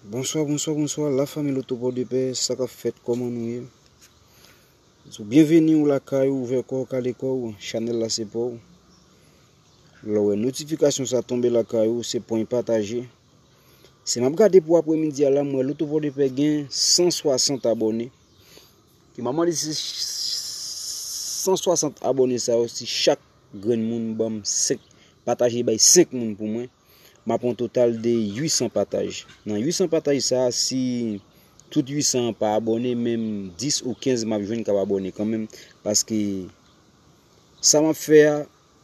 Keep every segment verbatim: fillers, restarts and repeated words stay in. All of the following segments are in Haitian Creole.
Bonswa, bonswa, bonswa, lafanmi Loto Pòdepè, sa k ap fèt, kòman nou ye? Sou byenveni ou lakay ou, ouvè kò w, kale kò w, chanèl la se pa w. Lè w wè notifikasyon sa tonbe lakay ou, se pwen pataje. Se m ap gade pou apremidi a la, m wè Loto Pòdepè gen san swasant abòne. Ki m ap mande si san swasant abòne sa yo, si chak grenn moun ban m senk, pataje bay senk moun pou mwen, m ap yon total de uit san pataj. Nan uit san pataj sa, si tout uit san an pa abòne, menm dis ou kenz m ap jwenn k ap abòne kanmenm, paske sa m ap fè a,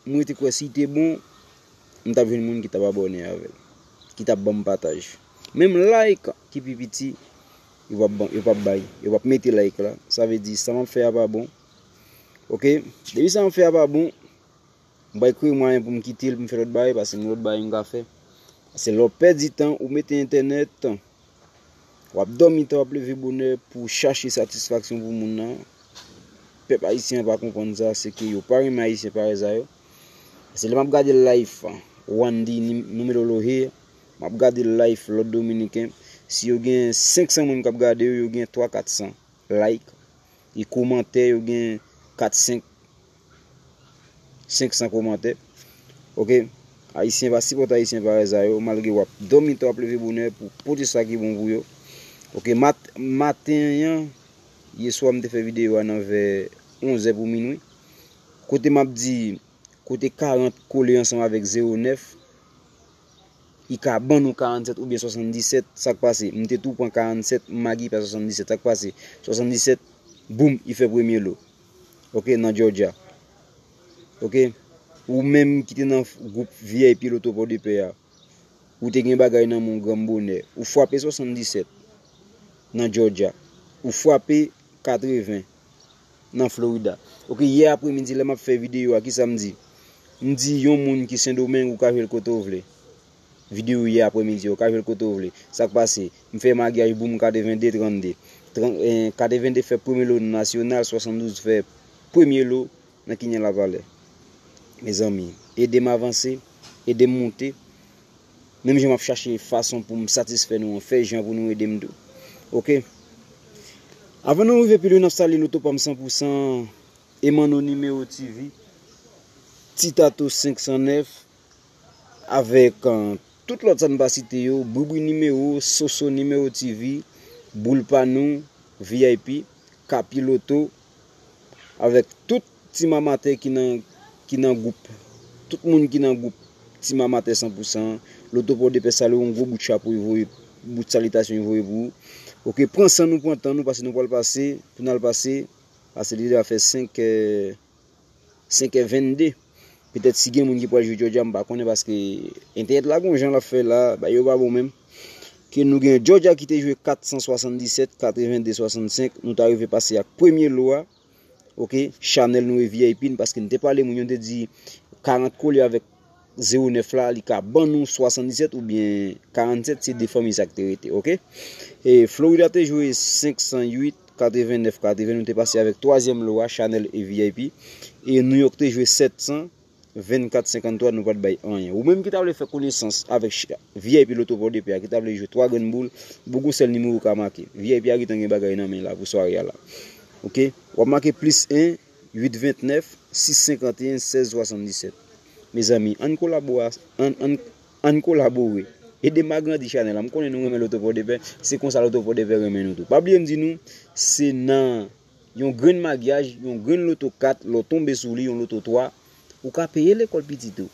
mwen te kwè si te bon, m t ap jwenn moun ki t ap abòne avè l, ki t ap ban m pataj. Menm like ki pi piti, yo p ap ban, yo p ap bay, yo p ap mete like la. Sa vle di sa m ap fè a pa bon. Oke, depi sa m ap fè a pa bon, m pral kreye mwayen pou m kite l, pou m fè lòt bagay, paske gen lòt bagay m ka fè. Paske lè w pèdi tan, ou mete entènèt, w ap dòmi tan, w ap leve bonè pou chache satisfaksyon pou moun nan. Pèp ayisyen an pa konprann sa, se ke yo pa renmen ayisyen parèy sa yo. Se lè m ap gade live Wandy ni- Numero Lohe, m ap gade live lòt dominiken. Si yo gen senk san moun k ap gade yo, yo gen twa kat san like. E komantè, yo gen kat senk, senk san komantè. Oke? Ayisyen pa sipòte ayisyen parèy sa yo, malgre w ap dòmi tan, w ap leve bonè pou pote sa ki bon pou yo. Oke, mat- maten an, yè swa m te fè videyo a nan vè onz è pou minwi. Kote m ap di, kote karant kole ansanm avèk zewo nèf, li ka ban nou karannsèt oubyen swasanndisèt, sa k pase? M te tou pran karannsèt, m magi pa swasanndisèt, sa k pase? Swasanndisèt, boum, li fè premye lo. Oke, nan Georgia. Oke? Ou menm ki te nan gwoup V I P Loto Pòdepè a, ou te gen bagay nan men w granm bonè, ou frape swasanndisèt nan Georgia, ou frape katreven nan Florida. Oke, yè apremidi, lè m ap fè videyo a, kisa m di? M di yon moun ki Sendomeng, ou ka jwe l kote w vle. Videyo yè apremidi, ou ka jwe l kote w vle. Sa k pase? M fè maryaj, boum, katrevende, trannde. Tran- eh, katrevende fè premye lo nasyonal, swasanndouz fè premye lo nan Kinyen Lavalè. Mezanmi, ede m avanse, ede m monte. Menm jan m ap chache fason pou m satisfè nou an, fè jan pou nou ede m tou. Oke? Avan nou rive pi lwen, n ap salye Loto Pam san pou san, Emano Nimewo T V, Ti Tato senk san nèf, avèk, eh, tout lòt sa n pa site yo, Boubri Nimewo, Soso Nimewo T V, Boul Pa Nou, V I P, Kapiloto, avèk tout Team Amatè ki nan, ki nan gwoup, tout moun ki nan gwoup Team Amatè san pou san, Loto Pòdepè salye w, yon gwo bout chapo, li voye bout salitasyon, li voye pou ou. Oke, pran san nou, pran tan nou, paske nou pral pase, pou n al pase, paske li deja fè senk è, senk è vennde. Petèt si gen moun ki pral jwe Georgia, m pa konnen, paske entènèt la gon jan l ap fè la, bagay yo pa bon menm. Ke nou gen Georgia ki te jwe kat san swasanndisèt, katrevende swasannsenk, nou ta rive pase ak premye lo a. Oke, chanèl nou e V I P n, paske n te pale moun yo, n te di karant kole avèk zewo nèf la, li ka ban nou swasanndisèt oubyen karannsèt, se de fanmi sa k te rete, oke? E Florida te jwe senk san uit, katrevennèf, katreven, nou te pase avèk twazyèm lo a, chanèl e V I P. E New York te jwe sèt san, vennkat, senkanntwa, nou pa t bay anyen. Ou menm ki ta vle fè konesans avèk ch- V I P Loto Pòdepè a, ki ta vle jwe twa grenn boul, bout gon sèl nimewo ou ka make. V I P a gentan gen bagay nan men l la pou sware a la. Oke? W ap make plis en, uit vennèf, sis senkanteyen, sèz swasanndisèt. Mezanmi, ann kolabora-, ann, ann, ann kolabore. Ede m agrandi chanèl la. M konnen nou renmen Loto Pòdepè, se konsa Loto Pòdepè renmen nou tou. Pa bliye m di nou, se nan yon grenn maryaj, yon grenn loto kat, lè w tonbe sou li, yon loto twa, ou ka peye lekòl pitit ou.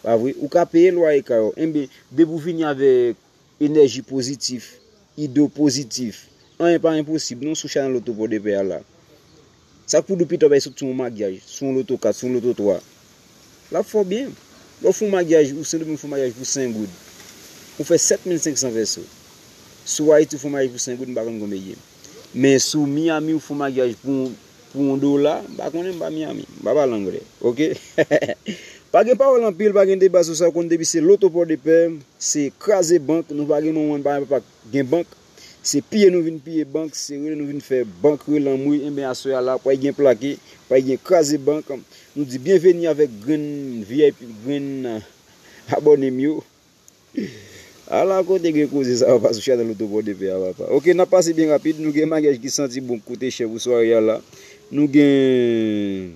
Pa vre? Ou ka peye lwaye kay ou. Enben, depi w vini avèk enèji pozitif, ide w pozitif, anyen pa enposib non sou chanèl Loto Pòdepè a la. Sa k pou di w pito bay sot sou yon maryaj, sou yon loto kat, sou yon loto twa. L ap fè w byen. Lè w fè yon maryaj, ou Sendomeng fè yon maryaj pou senk goud, ou fè sèt mil senk san peso. Si w Ayiti ou fè yon maryaj pou senk goud, m pa konn konbyen l ye. Men si w Miami ou fè yon maryaj pou, pou yon dola, m pa konnen, m pa Miami. M pa pale anglè. Oke? Pa gen pawòl anpil, pa gen deba sou sa, ou konn depi se Loto Pòdepè, se kraze bank, nou pa gen manman, pa gen papa k gen bank. Se piye nou vin piye bank, se rele nou vin fè bank rele anmwe, enben aswè a la, pral gen plake, pral gen kraze bank. Nou di byenveni avèk grenn V I P, grenn, eh, abòne m yo. Ala kote gen koze sa yo pa sou chanèl Loto Pòdepè a, papa. Ok, n ap pase byen rapid. Nou gen maryaj ki santi bon, koute chè pou sware a la. Nou gen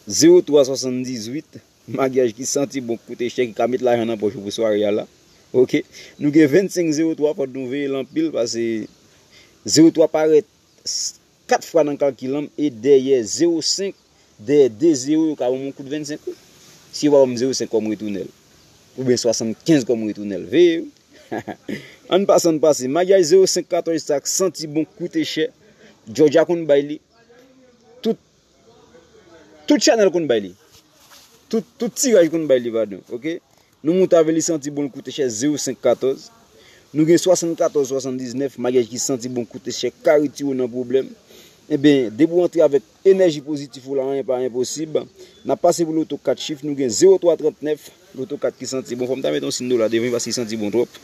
zewo twa swasanndizuit, maryaj ki santi bon, koute chè, ki ka met lajan nan pòch ou pou sware a la. Ok, nou gen vennsenk zewo twa, fòk nou veye l anpil, paske zewo twa parèt s- kat fwa nan kalkil an m, e dèyè zewo senk, dèyè de zewo, yo ka ban m yon kout vennsenk, wi. Si yo pa ban m zewo senk kòm retounèl, oubyen swasannkenz kòm retounèl, veye, wi. Ann pase, ann pase. Maryaj zewo senk katòz sa k santi bon, koute chè. Georgia konn bay li. Tout, tout chanèl konn bay li. Tout, tout tiraj konn bay li, padon. Ok? Nou moute avè li, santi bon, l koute chè, zewo senk katòz. Nou gen swasannkatòz swasanndiznèf, maryaj ki santi bon, koute chè, ka retire w nan pwoblèm. Ebyen, depi w antre avèk enèji pozitif ou la, anyen pa enposib. N ap pase pou loto kat chif, nou gen zewo twa trannèf, loto kat ki santi bon. Fò m ta mete yon siy dola devan, paske li santi bon twòp.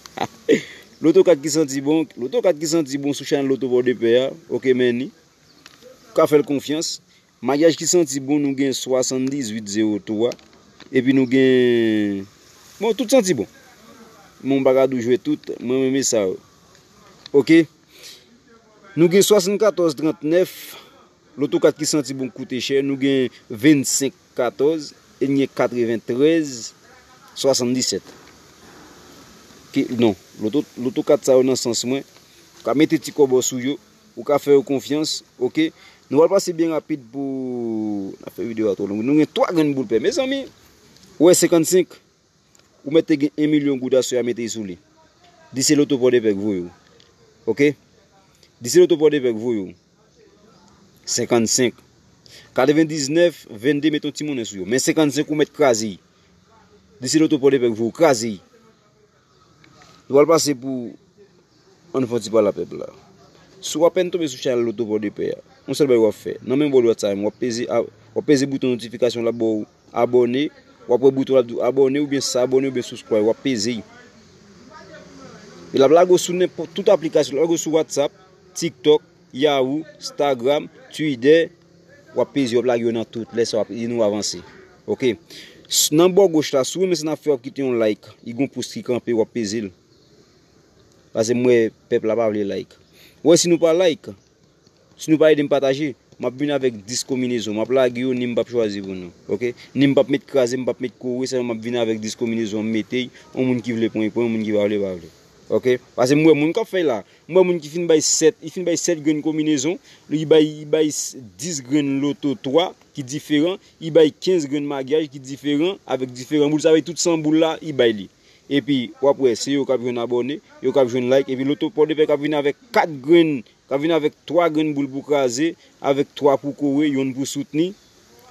Loto kat ki santi bon, loto kat ki santi bon sou chanèl Loto Pòdepè a. Ok, men ni. Ka fè l konfyans. Maryaj ki santi bon, nou gen swasanndizuit zewo twa. Epi nou gen, bon, tout santi bon. Mwen, m pa ka di w jwe tout, mwen renmen sa yo. Ok. Nou gen swasannkatòz trannèf, loto kat ki santi bon, koute chè. Nou gen vennsenk katòz, e n gen katreventrèz swasanndisèt. Ki, non, loto, loto kat sa yo nan sans mwen. Ou ka mete ti kòbò sou yo. Ou ka fè yo konfyans, ok? Nou pral pase byen rapid pou, n ap fè videyo a twò long. Nou gen twa grenn boul pè. Mezanmi, ou wè senkannsenk, ou mèt te gen yon milyon goud aswè a, mete sou li. Di se Loto Pòdepè k voye w. Ok? Di se Loto Pòdepè k voye w. Senkannsenk. Katrevendiznèf, vennde, met yon ti monnen sou yo. Men senkannsenk, ou mèt kraze. Di se Loto Pòdepè k voye w, kraze. Nou pral pase pou, ann fè yon ti pale a pèp la. Si w apèn tonbe sou chanèl Loto Pòdepè a, yon sèl bagay w ap fè. Nan men bòdwat sa menm, w ap peze a-, w ap peze bouton notifikasyon l ap ba w abòne. W ap wè bouton l ap di w abòne oubyen s'abonner oubyen subscribe. W ap peze l. E l ap lage w sou nenpòt tout aplikasyon. L ap lage w sou WhatsApp, TikTok, Yahoo, Instagram, Twitter, w ap peze, w ap lage yo nan tout. Lè sa w ap, e nou avanse. Ok. S- Nan bò goch la, si w renmen sa n ap fè, w ap kite yon like. Li gon pous ki kanpe, w ap peze l. Paske m wè pèp la pa vle like. Ou wè, si nou pa like, si nou pa ede m pataje, m ap vin avèk dis konbinezon. M ap lage yo, ni m p ap chwazi pou nou. Ok? Ni m p ap met kraze, m p ap met kore, sèlman m ap vin avèk dis konbinezon, m mete y. Yon moun ki vle pran, li pran, yon moun ki pa vle, pa vle. Ok? Paske m wè moun k ap fè la, m wè moun ki fin bay sèt, li fin bay sèt grenn konbinezon, li bay, li bay s- dis grenn loto twa ki diferan, li bay kenz grenn maryaj ki diferan, avèk diferan boul. Sa vle di tout san boul la, li bay li. Epi, w ap wè, se yo k ap jwenn abòne, yo k ap jwenn like, epi Loto Pòdepè k ap vin avèk kat grenn, k ap vin avèk twa grenn boul pou kraze, avèk twa pou kore, yonn pou soutni.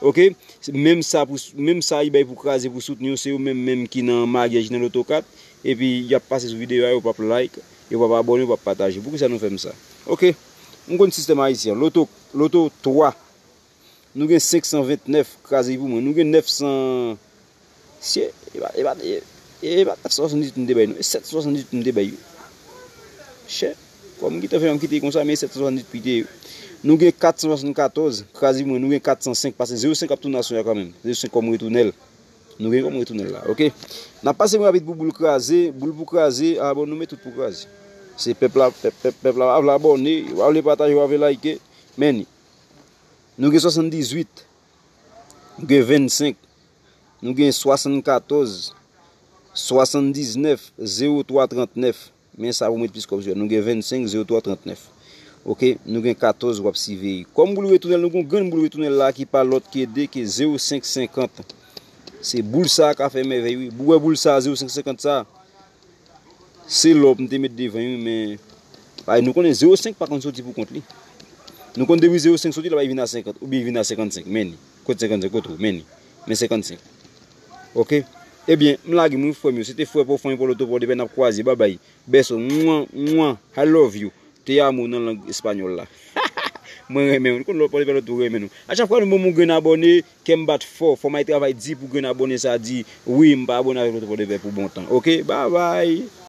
Ok? Se menm sa pou, menm sa li bay pou kraze, pou soutni yo, se yo menm, menm ki nan maryaj, nan loto kat. Epi, y ap pase sou videyo a, yo p ap like, yo p ap abòne, yo p ap pataje. Poukisa nou fè m sa? Ok. M konn sistèm ayisyen an. Loto, loto twa. Nou gen senk san vennèf, kraze pou mwen. Nou gen nèf san, se, e pa, e pa, e, e pa nèf san swasanndizuit m te bay, non. E sèt san swasanndizuit m te bay yo. Chè. Kòm m gentan fè, m kite konsa, men sèt san swasanndizuit pite yo. Nou gen kat san swasannkatòz, kraze pou mwen. Nou gen kat san senk, paske zewo senk ap tounen aswè a kanmenm. Zewo senk kòm retounèl. Nou gen kòm retounèl la, ok? N ap pase rapid pou boul kraze. Boul pou kraze, a bon, nou met tout pou kraze. Se pèp la, pèp, pèp, pèp la pa vle abòne, yo pa vle pataje, yo pa vle like. Men ni. Nou gen swasanndizuit, nou gen vennsenk, nou gen swasannkatòz, swasanndiznèf, zewo twa trannèf. Men sa pou met plis kòb sou yo. Nou gen vennsenk, zewo twa trannèf. Ok, nou gen katòz w ap siveye. Kòm boul retounèl, nou gen yon grenn boul retounèl la ki pa lòt ke de ke zewo senk senkant. Se boul sa a ka fè mèvèy, wi. Ou wè boul sa a, zewo senk senkant sa a? Se lò m te met devan, wi, men, paske nou konnen zewo senk pa konn soti pou kont li. Nou konn depi zewo senk soti, l ap vin a senkant, oubyen vin a senkannsenk. Men ni. Kot senkannsenk? Kot ou? Men ni. Men senkannsenk. Ok? Ebyen, m lage m, wi, frè m yo. Se te frè Pòfan, Pòloto, Pòdepè, n ap kwaze. Babay. Bèso. Mwan, mwan. I love you. Te amo nan lang espanyòl la. Mwen renmen nou. Konn lòt pale pale tou renmen nou. A chak fwa nou ban m yon grenn abòne, kè m bat fò. Fò m al travay di pou grenn abòne sa di, wi, m pa abòne avèk Loto Pòdepè pou bon tan. Ok? Babay.